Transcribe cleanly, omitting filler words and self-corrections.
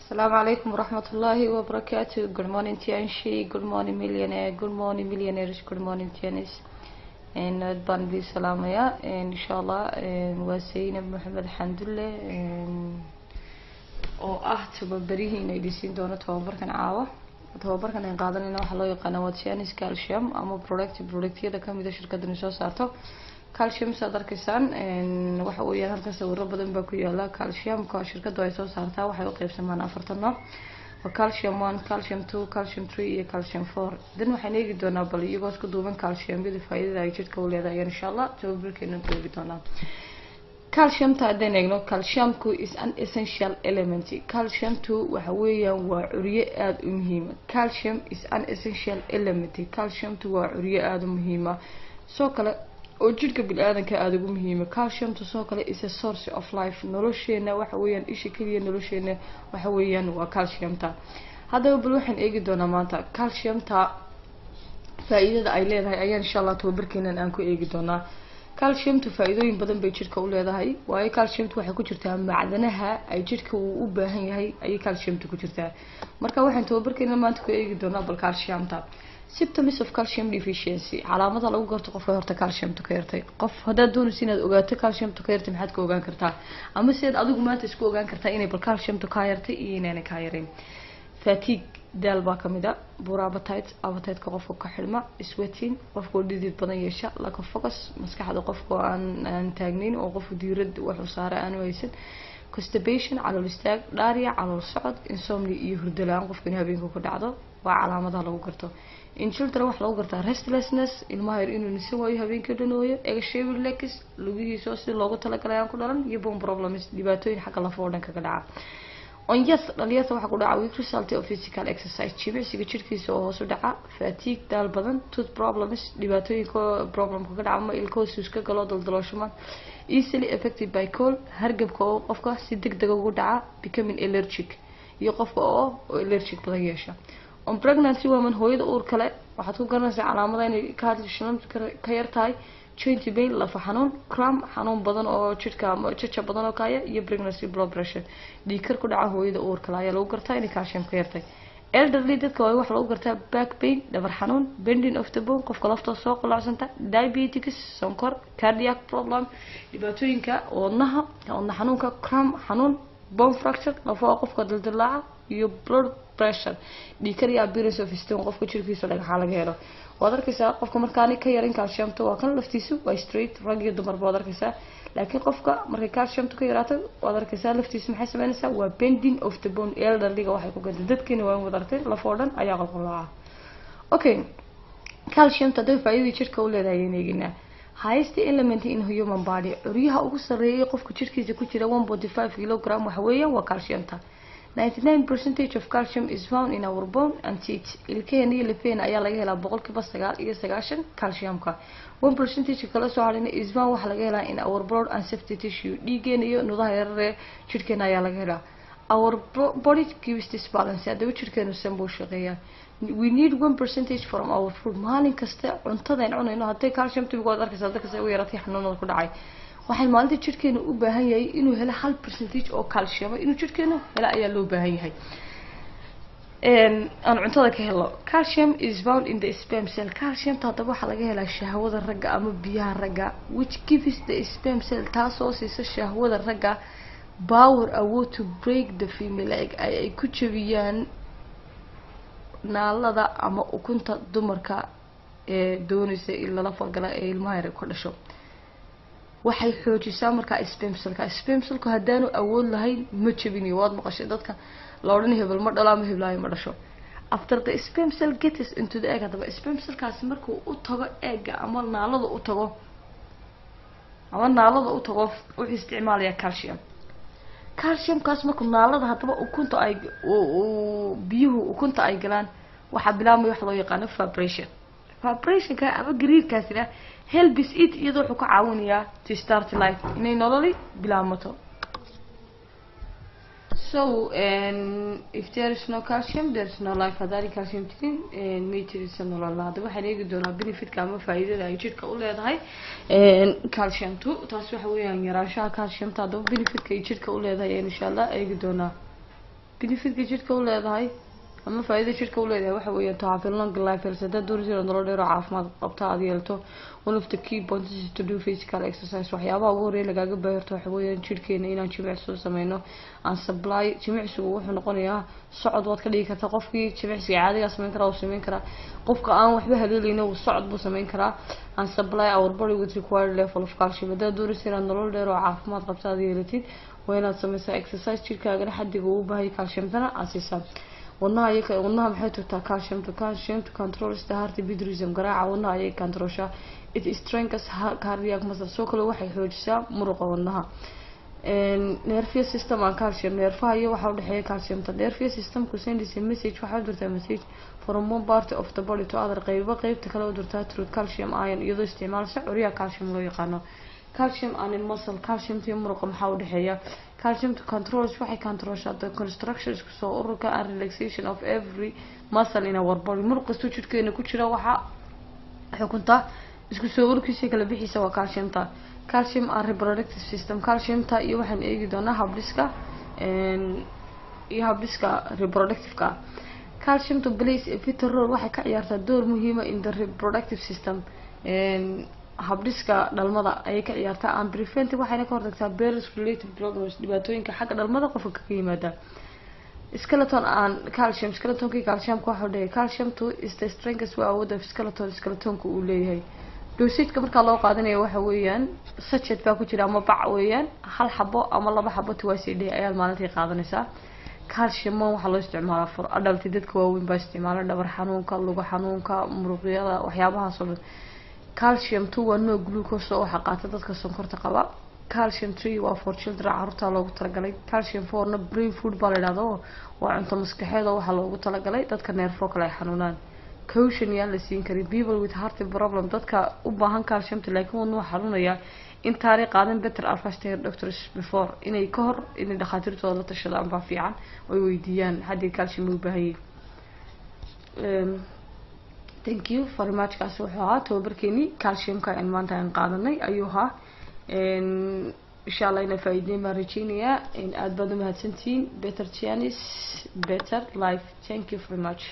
Assalamu alaikum warahmatullahi wabarakatuh. Good morning, Tianshi. Good morning, millionaire. Good morning, millionaires. Good morning, Tianis. Aad baan idin salaamayaa, insha Allah. Waa Saynab Maxamed Xandulle oo ah tababarihiina idin siin doono tababarkan caawa. Tababarkan aan qaadanayna waxaa loo yaqaana waa Tianis Calcium ama productyada kamida shirkadani soo saarto calcium. Saad arkaysaan, waxa weeyaan halkan sawiro badan baa ku yaala. Calciumka shirkadu ay soo saartaa waxay u qeybsamaan afartan nooc: waa calcium 1, calcium 2, calcium 3 iyo calcium 4. Dan waxaan eegi doonaa bal iyagoo isku duuban calciumyada faa'iidada ay jidhka u leedahay, insha Allah. Tababarkeena ku eegi doonaa calciumta. Haddaan eegno, calciumku is an essential element. Calciumtu waxa weeyaan waa curyo aada u muhiima. Calcium is an essential element. Calciumtu waa curyo aada u muhiima, soo kale oo jidhka bini-aadanka aada ugu muhiima. Calciumtu soo kale is a source of life. Nolosheena waxa weeyaan isha keliya nolosheena waxa weeyaan waa calciumta. Haddaba bal waxaan eegi doonaa maanta calciumta faa-iidada ay leedahay ayaan, insha Allah, tababarkeenan aan ku eegi doonaa. Calciumtu faa-iidooyin badan bay jidhka u leedahay, waayo calciumtu waxay ku jirtaa macdanaha ay jidhka uu u baahan yahay ayay calciumtu ku jirtaa. Marka waxaan tababarkeena maanta ku eegi doonaa bal calciumta. Symptoms of calcium deficiency, calaamada lagu garto qofka horta calciumtu ka yartay. Qof haddaad doonaysa inaad ogaato calciumtu ka yartay, maxaad ka ogaan kartaa, ama sideed adigu maanta isku ogaan kartaa inay bal calciumtu kaa yartay iyo inaanay kaa yarayn? Fatigue, daal baa kamid a, poor appetite, appetite-ka qofka ka xidhma, sweating, qofka oo dhidid badan yeesha, lack of focus, maskaxda qofka oo aan taagnayn oo qofku diirad wuxuu saara aanu haysan, constipation, calool istaag, diarrhea, calool socod, insomnia iyo hurdo la-aan qofka in habeenka ku dhacdo, waa calaamadaha lagu garto. In children waxaa lagu gartaa restlessness, ilmaha yar inuu nisan waayo, habeenkii dhan ooyo, egg-shaped legs, lugihiisa oo si loogu talagalay aan ku dhalan, iyo bone problems, dhibaatooyin xagga lafa oo dhan kaga dhaca. On youth, dhalinyarta waxaa ku dhaca weak result of physical exercise, jimicsiga jirkiisa oo hoos u dhaca, fatigue, daal badan, tooth problems, dhibaatooyinka problemka ka dhaca ama ilkoosus ka galo, daldalooshumaan, easily affected by cold, hargabka oo qofka si degdeg ugu dhaca, becoming allergic, iyo qofka oo allergic badan yeesha. On pregnancy woman, hooyada uur kale, waxaad ku garanaysaa calaamada inay calcium ka yar tahay: joint pain, lafa xanuun, cramp, xanuun badan oo jidhka ama jaja badan oo kaya, iyo pregnancy blood pressure, dhiigkar ku dhaca hooyada uur kale ayaa lagu gartaa inay calcium ka yartay. Elderly, dadka waa waxaa lagu gartaa back pain, dhabar xanuun, bending of the bone, qofka laftooda soo qalacsanta, diabetes, sonkor, cardiac problem, dhibaatooyinka wadnaha, wadna xanuunka, cramp, xanuun, bone fracture, lafaha qofka dildilaaca, iyo blood pressure, dhiigkar, iyo appearance of stone, qofka jirkiisa dhagaxaa laga helo. Waad arkaysaa qofka markaani ka yarin calciumta, waa kan laftiisu waa straight, rag iyo dumarba waad arkaysaa. Laakiin qofka markay calciumta ka yaraato, waad arkaysaa laftiisu maxay sameynaysaa? Waa bending of the bone. Elderlyga waxay ku keentay dadkiina waa in wad aragtay, laf oo dhan ayaa qalqalooca. Okay, calciumta hadday faa'iidadii jirka u leedahay ayaan eeginaa. Highest element in human body, curyaha ugu sarreeyay qofka jirkiisa ku jira, 1.5 kilogram, waxa weeyaan waa calciumta. 99% of calcium is found in our bone and teeth. Ilkaheena iyo lafeena ayaa laga helaa 99% calciumka. 1% kala soo harayna is found, waxaa laga helaa in our blood and soft tissue, dhiigeena iyo nudaha yararee jirhkeena ayaa laga helaa. Our body gives this balance. Haddaba jirkeenu san buu shaqeeyaa. We need 1% from our food. Maalin kasta cuntada cunayno hadday calcium tibiga, waad arkaysaa dadka say u yaratay xanuunada ku dhacay. Waxay maalinta jirkeenu u baahan yahay inuu helo 1% oo calcium, inuu jirkeenu helo ayaa loo baahan yahay aan cuntada ka helo. Calcium is found in the sperm cell. Calciumta haddaba waxaa laga helaa shahwada ragga ama biyaha ragga, which gives the sperm cell, taasoo siisa shahwada ragga, power, awood, to break the female egg, ay ku jebiyaan naalada ama ukunta dumarka ee doonaysa in lala falgala ee ilmaha yar ka dhasho. Waxay xoojisaa markaa sperm cellka. Sperm cellku haddaanu awood lahayn ma jebinayo. Waad maqashay dadka la odhan hebel ma dhalo ama heblaayo ma dhasho. After the sperm cell gets into the egg, haddaba sperm cellkaasi markuu u tago egga ama naalada u tago, wuxuu isticmaalayaa calcium. Calciumkaas markuu naalada haddaba ukunta ay biyuhu ukunta ay galaan, waxaa bilaabmaya waxa loo yaqaano vibration. Vibrationka ama gariirkaasina helps it, iyadoo wuxuu ka caawinayaa to start life, inay nololi bilaabmato. So if there is no calcium, there is no life. Haddaanay calcium jirin, may jirisa nolol. Hadda waxaan eegi doonaa benefitka ama faa'iidada ay jidhka u leedahay calciumtu. Taas waxa weeyaan yaraanshaha calciumta. Haddaba benefitka ay jidhka u leedahay ayaan, insha Allah, eegi doonaa. Benefitka jidhka u leedahay ama faa'iida jidhka u leedahay waxa weeyaan to have a long life health. Haddaad doonaysa inaad nolol dheer oo caafimaad qabta aad yeelato, one of the key points is to do physical exercise. Waxyaabaha ugu horreeya lagaaga baahirto waxa weeyaan jidhkeena inaan jimicsi sameyno and supply. Jimicsigu wuxuu noqonayaa socod waad ka dhigi kartaa. Qofkii jimicsiga caadigaa sameyn karaa wuu sameyn karaa, qofka aan waxba haleelayna wuu socod buu sameyn karaa. And supply our body with required level of calcium. Haddaad doonaysa inaad nolol dheer oo caafimaad qabta aad yeelatid, waa inaad sameysaa exercise, jidhkaagana xaddiga uu u baahaya calciumtana aad siisaa. Wadnaha ayay, wadnaha maxay turtaa calciumta? Calcium to controls the heart beat rhythm, garaaca wadnaha ayay controlshaa. It strengthens cardiac muscle, soo kale waxay xoojisaa muruqa wadnaha. Nervous system and calcium, neerfaha iyo waxaa udhexeeya calciumta. Nervous systemku sends a message, waxay u dirtaa message, from one part of the body to other, qeybo qeybta kale u dirtaa, through calcium ion, iyadoo isticmaalsa curyaha calcium loo yaqaano. Calcium and muscle, calciumta iyo muruqa maxaa udhexeeya? Calcium to controls, waxay controlshaa, the construction, isku soo ururka, and relaxation of every muscle in our body. Muruq kastoo jidhkeena ku jira waxaa xukuntaa isku soo ururkiisa, kala bixiisa waa calciumta. Calcium and reproductive system, calciumta iyo waxaan eegi doonaa habdhiska iyo habdhiska reproductive-ka. Calcium to plays a vital role, waxay ka ciyaartaa door muhiima, in the reproductive system, habdhiska dhalmada ayay ka ciyaartaa, and prevent, waxayna ka hortagtaa, birth related problems, dhibaatooyinka xagga dhalmada qofka kaga yimaada. Skeleton and calcium, skeletonka calciumka waxa udhexeeya. Calcium to is the strength, waa awoodda, of skeleton, skeletonka uu leeyahay. Dosageka markaa loo qaadanayo waxa weeyaan sachet baa ku jira ama bac weeyaan, hal xabo ama laba xabo twice a day ayaad maalintii qaadanaysaa. Calcium one waxaa loo isticmaalaa for adult, dadka waaweyn baa isticmaala, dhabar xanuunka, lugo xanuunka, muruqyada, waxyaabahaas oo dhan. Calcium two waa no glucose oo waxaa qaata dadka sonkorta qaba. Calcium three waa for children, carruurta loogu talagalay. Calcium fourna brain food baa la yidhahda oo waa cunto maskaxeed oo waxaa loogu talagalay dadka neerfo kale ay xanuunaan. Caution, yaan la siin karin people with heart problem, dadka u baahan calciumta laakiin wadnuhu xanuunaya intaanay qaadan, better advice their doctors before, inay ka hor inay dhakhaatiirtooda la tashadaan baa fiican oy weydiiyaan haddii calcium u baahan yihiin. Thank you very much. Kaasi wuxuu ahaa tababarkeenii calciumka aan maanta aan qaadanay ayuu ahaa. Insha Allah ina faa'iideyn baan rajeynayaa. Aad baad umahadsantihiin. Better chance, better life. Thank you very much.